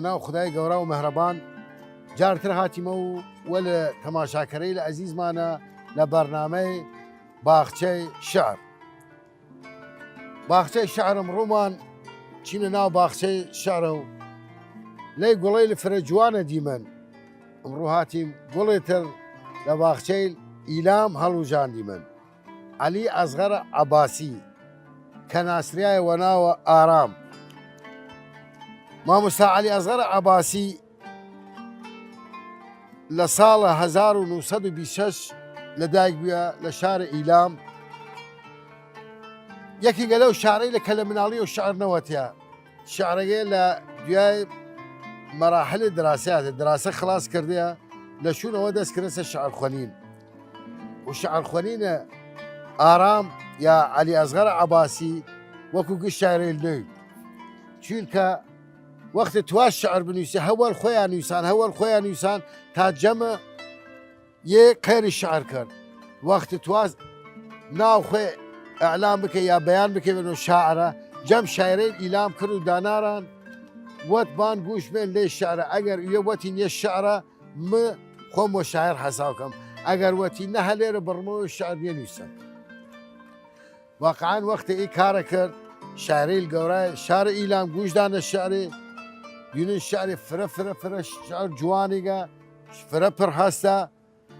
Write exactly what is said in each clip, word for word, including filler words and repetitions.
ناو خودای گەورا و مەهرەبان. جارتر هاتیمە و وەل تەماشاکەرەیل عەزیزمانە لە بەرنامەی باخچەی شعر. باخچەی شعر ئمڕوومان چینە ناو باخچەی شعرە و لەی گوڵەیل فرە جوانە دیمەن. ئمڕوو هاتیم گوڵێ تر لە باخچەیل ئیلام هەڵوژاندیمن. عەلی ئەسغەر عەباسی کە ناسریایە وە ناوە ئارام. مامۆستا عەلی ئەسغەر عەباسی لە ساڵە هەزار و نۆ سەد و بیست و شەش لە دایک بویە لە شار ئیلام. یەکیگە لەو شارەیلە کە لە مناڵیەو شعر نەوەتیە. شعرەگەی لە دویای مەراحل دراسەیاتە، دراسە خلاس کردیە، لە شوونەوە دەس کردسە شعر خوەنین. و شعر خوەنینە ئارام یا عەلی ئەسغەر عەباسی وەکوو گشت شاعرەیل نوی. چوینکە وەختێ تواس شعر بنویسێ، هەوەل خوەیا نویسان، هەوەل خوەیا نویسان تا جەمە یە قەیری شعر کرد. وەختێ تواس ناو خوەی ئعلان بکەی یا بەیان بکەی بەنۆ شاعرە، جەم شاعرەیل ئیلام کرد و داناران وەت بان گووش بێن لەی شعرە. ئەگەر ئیە وەتین یە شعرە، م خوەم وە شاعر حەساو کەم. ئەگەر وەتین نە، هەلێرە بڕمەوە شعر نیەنویسم. واقعاً وەختێ ئی کارە کرد، شاعرەیل گەورای شار ئیلام گووش دانە شعرێ، دوینن شعرێ فرە فرە فرە شعر جوانیگە، فرە پر هەستە،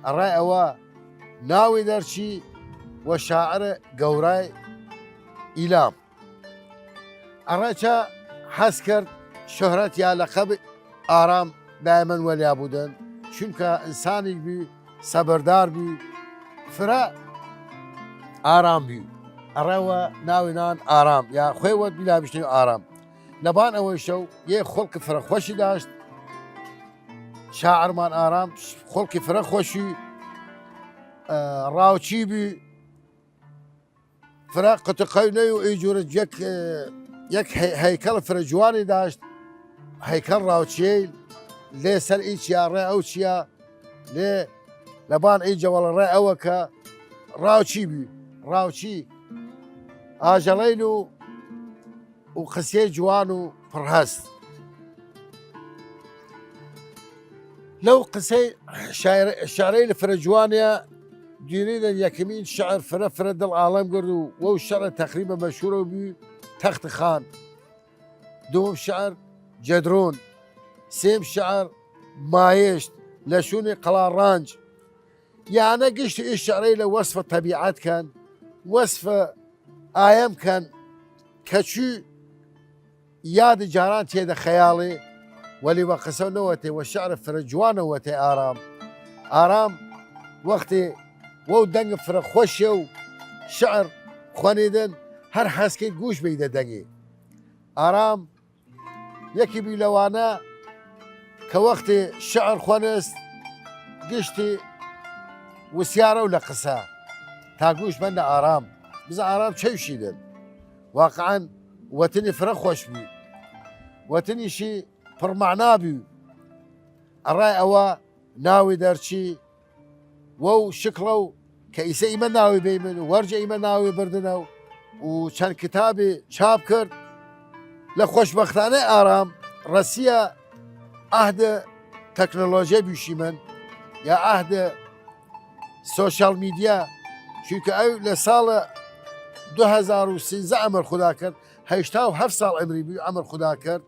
ئەڕای ئەوە ناوی دەرچی وە شاعر گەورای ئیلام. ئەڕای چە حەز کرد شهرەت یا لەقەب ئارام دایمەن وەلیا بودن، چونکە ئنسانیگ بی، سەبردار بی، فرە ئارام بی. ئەڕای وە ناوی نان ئارام یا خوەی وەت بیلا بیشتن ئارام. لەبان ئەوەیشەو یە خولق فرە خوەشی داشت. شاعرمان ئارام خولقی فرە خوەشی، ئە، راوچی بی، فرە قوتقەی نەی و ئی جوورە یەک، ئە، یەک هەی-، هەیکەڵ فرە جوانی داشت، هەیکەڵ راوچیەیل، لێ سەر ئی چیا، ڕێ ئەو چیا، لێ لەبان ئی جەوەڵە ڕێ ئەوە کە راوچی بی، راوچی ئاژەڵەیل و و قسیەی جوان و پڕهەست. لەو قسەی شاعر-، شعرەیل فرە جوانە دیریدن یەکمین شعر فرە فرە دڵ ئاڵەم گرد و وەو شعرە تەقریبە مەشهورەو بی تەخت خان. دووم شعر جەدرۆن. سێم شعر مایشت لە شوونی قەڵاڕانج. یانە گشت ئی شعرەیلە وەسفە تەبیعەت کەن، وەسفە ئایەم کەن کە چوی یاد جاران تیەێدە خەیاڵێ، وەلی وە قسەو نەوەتێ، وە شعر فرە جوانە وەتێ ئارام. ئارام وەختێ وەو دەنگ فرە خوەشێ و شعر خوەنێدن، هەر حەز کەیت گووش بەیدە دەنگێ. ئارام یەکی بی لەوانە کە وەختێ شعر خوەنست گشتی وسیارەو لە قسە تا گووش بەندە ئارام، بزە ئارام چەوشیدن. واقعاً وەتنی فرە خوەش بی، وەتنیشی پڕمەعنا بی. ئەڕای ئەوە ناوی دەرچی وەو شکڵەو کە ئیسە ئیمە ناوی بەیمن و وەرجە ئیمە ناوی بردنەو و چەن کتابی چاپ کرد. لە خوەشبەختانەی ئارام ڕەسیە عەهدە تەکنۆلۆژیای بویشیمن یا عەهدە سۆشیال میدیا، چونکە ئەو لە ساڵە دو هەزار و سینزە ئەمر خودا کرد، هەشتا و هەفت ساڵ ئەمری بوی ئەمر خودا کرد.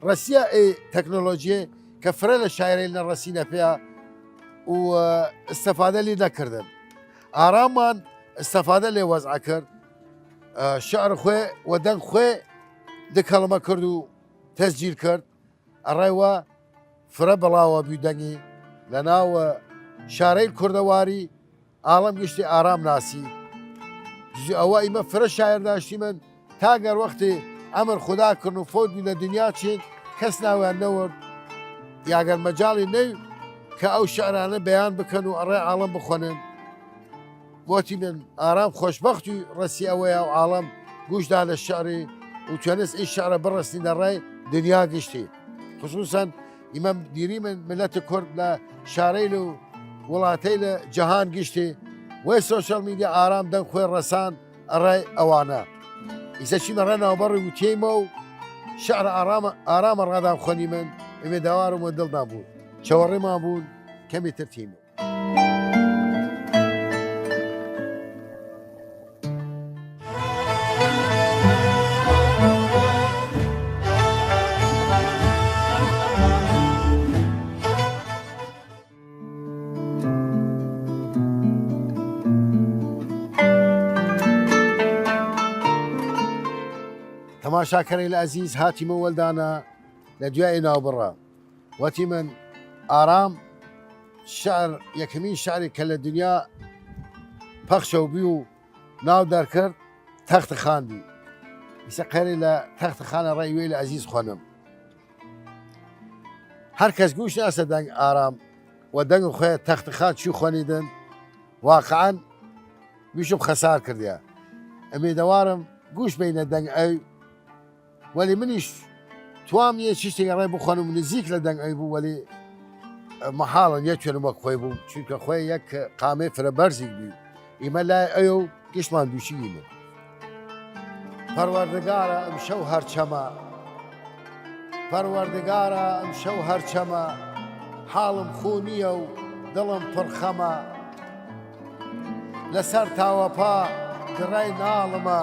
ڕەسیە ئێ تەکنۆلۆژیە کە فرە لە شاعرەیل نەڕەسینە پێیا و ئستەفادە لی نەکردن. ئارامان ئستەفادە لێ وەزع کرد، ئە، شعر خوێ و دەنگ خوێ دکەڵمە کرد و تەسجیل کرد. ئەڕای وە فرە بڵاوە بوی دەنگی لە ناو شارەیل کوردەواری ئاڵەم گشتی ئارام ناسی. جزی ئەوە ئیمە فرە شاعر داشتیمن تا گەر وەختێ ئەمر خودا کردن و فەوت بوی لە دنیا چین، کەس ناویان نەورد، یا گەر مەجاڵی نەی کە ئەو شعرانە بەیان بکەن و ئەڕای ئاڵەم بخوەنن. وەتیمن ئارام خوەشبەخت و ڕەسی ئەوەیا و ئاڵەم گووش دا لە شعری و توێنست ئی شعرە بڕەسنیدە ڕای دنیا گشتی. خصوصاً ئیمە دیریمن ملەت کورد لە شارەیل و وڵاتەیل جەهان گشتی وەی سۆشیال میدیا ئارام دەنگ خوێ ڕەسان ئەڕای ئەوانە. ئیسە چیمە ڕە ناوبەڕی وتیەیمە و شعر ئارام، ئارام ئەڕادان خوەنیمن، ئمێدەوارم وە دڵدان بوود. چەوەڕێمان بوون، کەمیتر تیمن. تەماشاکەرەیل ئەزیز، هاتیمە وەلدانە لە دویای ناوبڕە. وەتیمن ئارام شعر، یەکەمین شعری کە لە دنیا پەخشەو بی و ناو دەرکرد، تەخت خان بی. ئیسە قەیرەی لە تەخت خانە ڕەی وەیل ئەزیز خوەنم. هەر کەس گووش ناسە دەنگ ئارام و دەنگ خوێ تەخت خان چی خوەنیدن، واقعەن گووشم خەسار کردیە. ئمێدەوارم گووش بینە دەنگ ئەی، وەلی منیش توام یە چیشتێک ڕێ بخوەنم نزیک لە دەنگ ئەی بوو، وەلی مەحاڵن یە توێنم وەک خوێ بوو، چونکە خوێ یەک قامێ فرە بەرزیک بی. ئیمە لای ئەی و گشتمان دووشی ئیمە. پەروەردگارە ئمشەو هەرچەمە، پەروەردگارە ئمشەو هەرچەمە، حاڵم خو نییە و دڵم پڕ خەمە. لەسەر تاوەپا گڕای ناڵمە،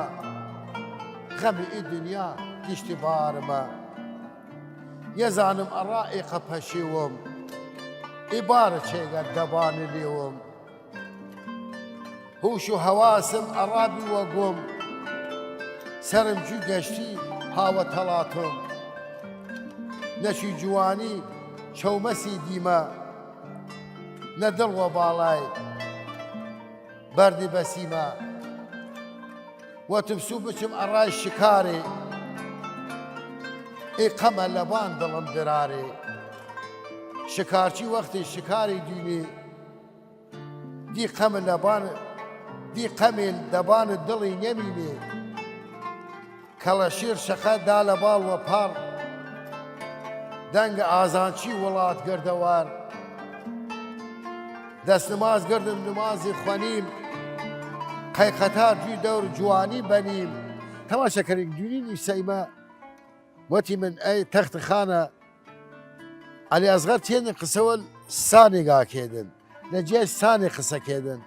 غەمی ئی دنیا گشتی بارمە. یەزانم ئەڕا ئێقە پەشیوم، ئی بارە چێگە دەبانە لیوم. هوش و هەواسم ئەڕا بی وە گوم، سەرم جوی گەشتی هاوە تەڵاتم. نەچوی جوانی چەومەسی دیمە، نە دڵ وە باڵای بەردی بەسیمە. وەتم سوو بچم ئەڕای شکارێ، ئێ قەمە لەبان دڵم درارێ. شکارچی وەختی شکاری دوینێ، دی قەمە لەبان، دی قەمێ دەبان دڵی نەمینێ. کەڵەشیر شەقە دا لە باڵ وە پاڕ، دەنگ ئازانچی وڵات گردەوار. دەس نماز گردم نمازی خوەنیم، قەی قەتار جوی دەور جوانی بەنیم. تەماشاکەرین دوینین ئیسە ئیمە وەتیمن ئەی تەخت خانە عەلی ئەزغەر تیەنن قسە وەل سانێگا کێدن، لە جیای سانێ قسە کێدن.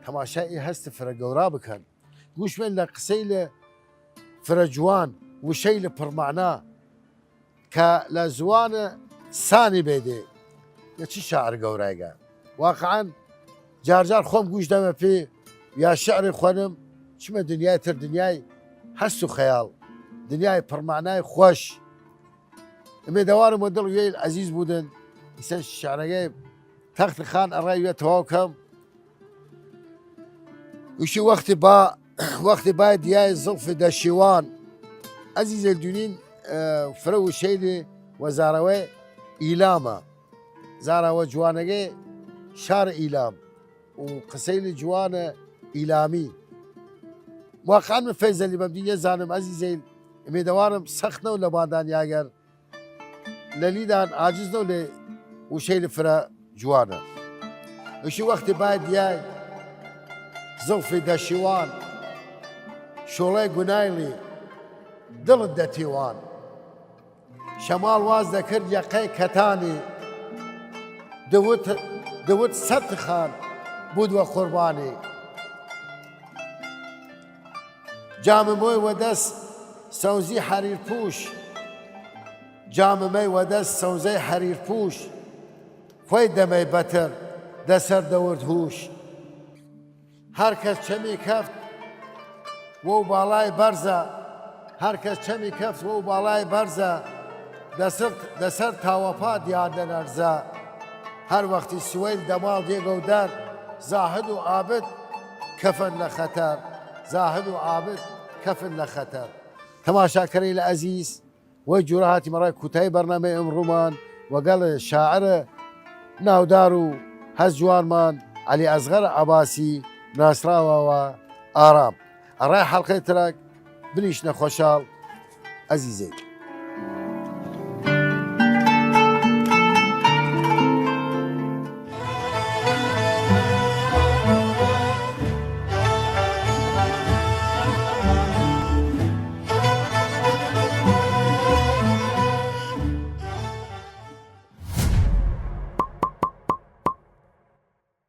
تەماشای ئی هەست فرە گەورا بکەن. گووش بێن لە قسەیلە فرە جوان، وشەیلە پڕمەعنا کە لە زوانە سانی بێدێ، لە چی شاعر گەورایگە. واقعەن جارجار خوەم گووش دەمە پێ یا شعری خوەنم، چمە دنیای تر، دنیای هەست و خەیاڵ، دنیای پڕمەعنای خوەش. ئمێدەوارم وە دڵ وێیل عەزیز بوودن. ئیسە شعرەگەی تەخت خان ئەڕای وێ تەواو کەم. وشی وەختی با، وەختی با دیای زڵفی دەشیوان. ئەزیزەیل دوینین، ئە، فرە وشەیلی وە زاراوەی ئیلامە. زاراوە جوانەگەی شار ئیلام و قسەیلی جوانە ئیلامی. واقعەن من فەیزەلی بەم دی یەزانم ئەزیزەیل، ئمێدەوارم سەخت نەو لە باندان یاگەر لەلیدان عاجز نەو لێ وشەیل فرە جوانە. وشی وەختی با دیای زڵفی دەشیوان، شۆڵەی گونایلی دڵت دەتیوان. شەماڵ واز دەکرد یەقەی کەتانی، دوت، دوت سەت خان بود وە قوربانی. جامە مۆی وە دەس سەوزی حەریر پووش، جامە مەی وە دەس سەوزەی حەریر پووش، خوەی دەمەی بەتر دەسەر دەورد هووش. هەر کەس چەمی کەفت وەو باڵای بەرزە، هەر کەس چەمی کەفت وەو باڵای بەرزە، دەسەر، دەسەر تاوەپا دیار دەنەرزە. هەر وەختی سوەیل دەماڵ دێگەو دەر، زاهد و عابد کەفن لە خەتەر، زاهد و عابد کەفن لە خەتەر. تەماشاکەرەیل ئەزیز، وەی جوورە هاتیمە ڕای کووتایی بەرنامەی ئمڕوومان وەگەڵ شاعر ناودار و هەس جوانمان عەلی ئەزغەر عەباسی ناسراوە وە ئارام. ئەڕای حەڵقەی ترەک بنیشنە خوەشاڵ ئەزیزەیل.